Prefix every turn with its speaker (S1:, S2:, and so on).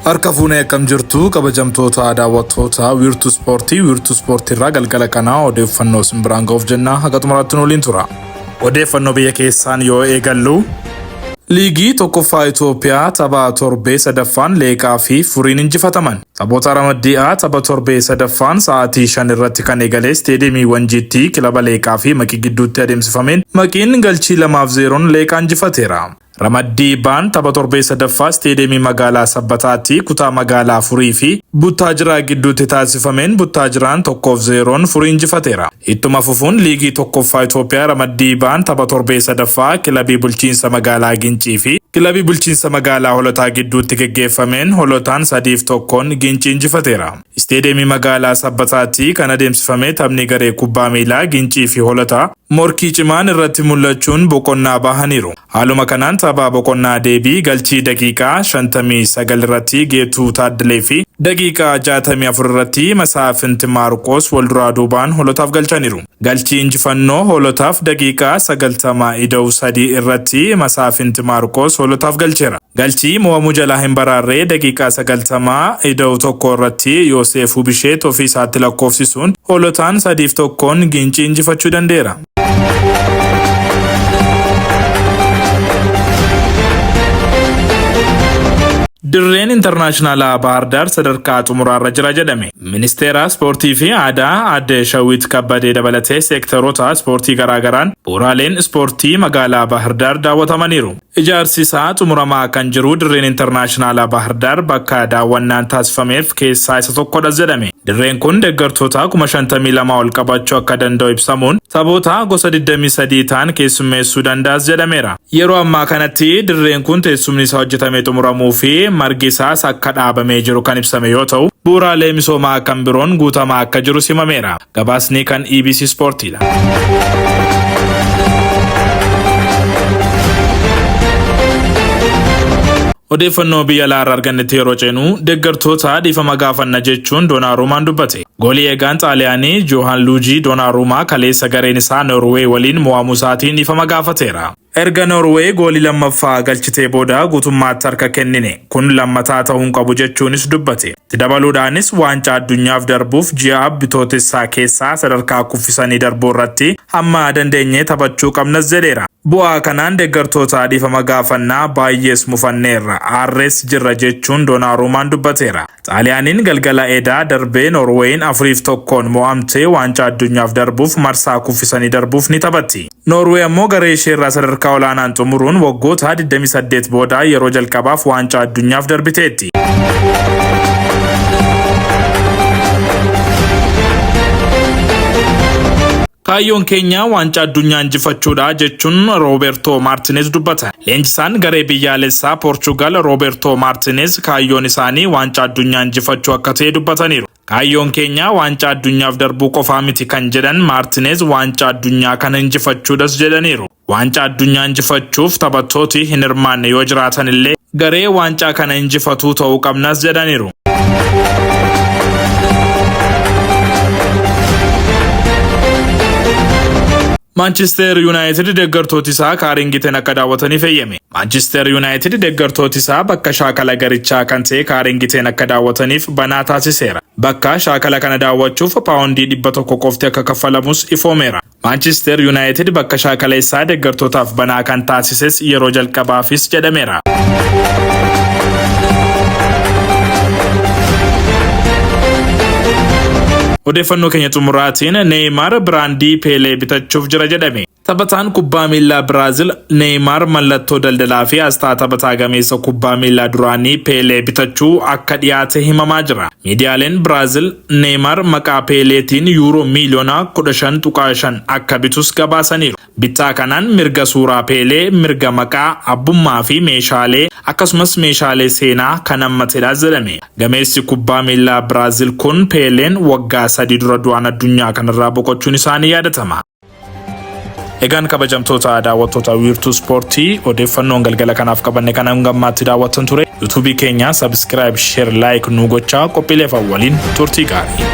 S1: Harka fuunee akkam jirtu kabajamtoota daawwattoota Wiirtuu Ispoortii. Wiirtuu Ispoortii irraa galgala kanaa odeeffannoo isin biraan ga'uuf jenna, haga xumuraatti nu waliin tura. Odeeffannoo biyya keessaan yoo eegallu, Liigii tokkoffaa Itoophiyaa tapha torbee sadaffaan Leeqaa fi Furiin injifataman. Taphoota ramaddii A tapha torbee sadaffaan sa'aatii 5 irratti kan eegale Isteediyeemii Wanjiitti kilaba Leeqaa fi Maqii gidduutti adeemsifameen Maqiin galchii 2 fi 0n Leeqaa injifateera. Ramaddii B'n tapha torbee sadaffaa Isteediyeemii Magaalaa Sabbataatti kutaa magaalaa Furii fi Buttaajiraa gidduutti taasifameen Buttaajiraan 1 fi 0n Furii injifateera. Ittuma fufuun Liigii 1ffaa Itoophiyaa ramaddii B'n tapha torbee sadaffaa Kilabii Bulchiinsa Magaalaa Gincii fi Kilabii Bulchiinsa Magaalaa Holotaa gidduutti geggeeffameen Holotaan 3 fi 1n Gincii injifateera. Isteediyeemii Magaalaa Sabbataatti kan adeemsifame taphni garee kubbaa miilaa Gincii fi Holotaa morkii cimaan irratti mul'achuun boqonnaa bahaniiru. Haaluma kanaan tapha boqonnaa deebii galchii daqiiqaa 59 irratti Geetuu Taaddalee fi daqiiqaa 64 irratti Masaafint Maarqoos walduraa duubaan Holotaaf galchaniiru. Galchii injifannoo Holotaaf daqiiqaa 90 ida'u 3 irratti Masaafint Maarqoos Holotaaf galcheera. Galchii mo'amuu jalaa hin baraarre daqiiqaa 90 ida'u 1 irratti Yooseef Wubisheet ofii isaatti lakkoofsisuun Holotaan 3 fi 1n Giincii injifachuu danda'eera. Dirreen Intarnaashinaalaa Baahar Daar sadarkaa xumuraarra jira jedhame. Ministeera Ispoortii fi Aadaa Aadde Shawwit Kabbadee dabalatee seektaroota ispoortii garaagaraan bu'uuraaleen ispoortii magaalaa Baahar Daar daawwatamaniiru. Ijaarsi isaa xumuramaa kan jiru dirreen Intarnaashinaalaa Baahar Daar bakka daawwannaan taasifameef keessaa isa tokkodhas jedhame. Dirreen kun deeggartoota 52,000 ol qabachuu akka danda'u ibsamuun taphoota gosa 23 ta'an keessummeessuu danda'as jedhameera. Yeroo ammaa kanatti dirreen kun teessumni isaa hojjetamee xumuramuu fi margi isaas akka dhaabamee jiru kan ibsame yoo ta'u, bu'uuraalee misoomaa kan biroon guutamaa akka jirus himameera. Gabaasni kan EBC Ispoortiidha. Odeeffannoo biyya alaa irraa argannetti yeroo ceenu, deeggartoota dhiifama gaafanna jechuun Doonaaruumaan dubbate. Goolii eegaan Xaaliyaanii Joohaan Luujii Doonaaruumaa kaleessa gareen isaa Noorweey waliin mo'amuu isaatiin dhiifama gaafateera. Erga Noorweey goolii lammaffaa galchitee booda guutummaatti harka kennine. Kun lammataa ta'uu hin qabu jechuunis dubbate. Itti dabaluudhaanis waancaa addunyaaf darbuuf ji'a Bitootessaa keessaa sadarkaa kuffisanii darbuu irratti hamma dandeenye taphachuu qabnas jedheera. Bu'aa kanaan deeggartoota dhiifama gaafanna, baay'ees mufanneerra, aarrees jirra jechuun Doonaaruumaan dubbateera. Xaaliyaaniin galgala edaa darbee Noorweeyiin 4 fi 1n mo'amtee waancaa addunyaaf darbuuf marsaa kuffisanii darbuuf ni taphatti. Noorweey ammoo garee isheerraa sadarkaa olaanaan xumuruun waggoota 28 booda yeroo jalqabaaf waancaa addunyaaf darbiteetti. Kaayyoon keenya waancaa addunyaa injifachuudha jechuun Roobertoo Maartineez dubbatan. Leenjisaan garee biyyaalessaa Poorchugaal Roobertoo Maartineez kaayyoon isaanii waancaa addunyaa injifachuu akka ta'e dubbataniiru. Kaayyoon keenya waancaa addunyaaf darbuu qofaa miti kan jedhan Maartineez waancaa addunyaa kana injifachuudhas jedhaniiru. Waancaa addunyaa injifachuuf taphattooti hin hirmaanne yoo jiraatan illee garee waancaa kana injifatuu ta'uu qabnas jedhaniiru. Maanchisteer Yuunaayitid deeggartooti isaa Kaaringiten akka daawwataniif eeyyame. Maanchisteer Yuunaayitid deeggartooti isaa bakka shaakala garichaa kan ta'e Kaaringiten akka daawwataniif banaa taasiseera. Bakka shaakala kana daawwachuuf paawundii 100 qofti akka kaffalamus ifoomeera. Maanchisteer Yuunaayitid bakka shaakala isaa deeggartootaaf banaa kan taasises yeroo jalqabaafis jedhameera. Odeeffannoo keenya xumuraatiin Neeymaar biraandii Peelee bitachuuf jira jedhame. Taphataan kubbaa miillaa Biraazil Neeymaar mallattoo daldalaa fi asxaa taphataa gameessa kubbaa miillaa duraanii Peelee bitachuu akka dhiyaate himamaa jira. Miidiyaaleen Biraazil Neeymaar maqaa Peeleetiin yuuroo miiliyoona 15.5 akka bitus gabaasaniiru. Bittaa kanaan mirga suuraa Peelee, mirga maqaa, abbummaa fi meeshaalee akkasumas meeshaalee seenaa kan hammatedha jedhame. Gameessi kubbaa miillaa Biraazil kun Peeleen waggaa 3 dura du'aan addunyaa kanarraa boqochuun isaa ni yaadatama. Egaan kabajamtoota daawwattoota Wiirtuu Ispoortii, odeeffannoon galgala kanaaf qabanne kana hanga ammaatti daawwattan ture. Yuutuubii keenya subscribe, share, like nu gochaa qophiilee waliin turtii gaarii.